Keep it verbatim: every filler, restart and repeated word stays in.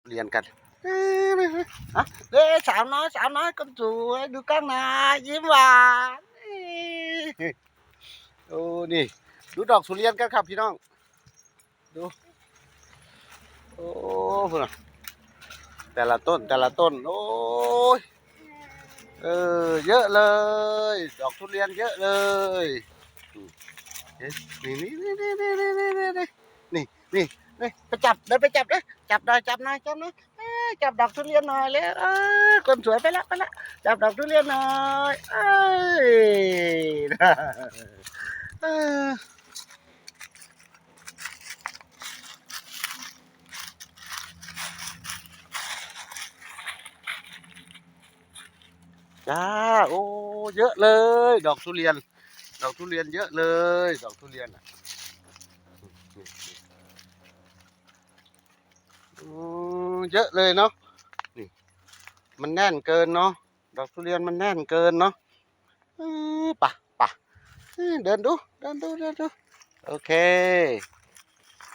เรียนกัน เอ้ย อ่ะ เอ้ย สาวน้อย สาวน้อยคนสวย ดูกล้องหน่อย ยิ้มหวาน เอ้ย โอ้ นี่ ดูดอกทุเรียนกันครับพี่น้อง ดู โอ้ พุ่นน่ะ แต่ละต้น แต่ละต้น โอ้ย เออ เยอะเลย ดอกทุเรียนเยอะเลย อืม เอ๊ะ นี่ นี่ นี่ ไปจับ เดินไปจับเลย จับหน่อย จับหน่อย จับหน่อย เอ้ย จับดอกทุเรียนหน่อยเลย เออ คนสวยไปละ ไปละ จับดอกทุเรียนหน่อย เอ้ย เออ จ้า โอ้ เยอะเลย ดอกทุเรียน ดอกทุเรียนเยอะเลย ดอกทุเรียนอะ อืม เยอะเลยเนาะ นี่ มันแน่นเกินเนาะ ดอกทุเรียนมันแน่นเกินเนาะ เออ ไป ไป เออ เดินดู เดินดู เดินดู โอเค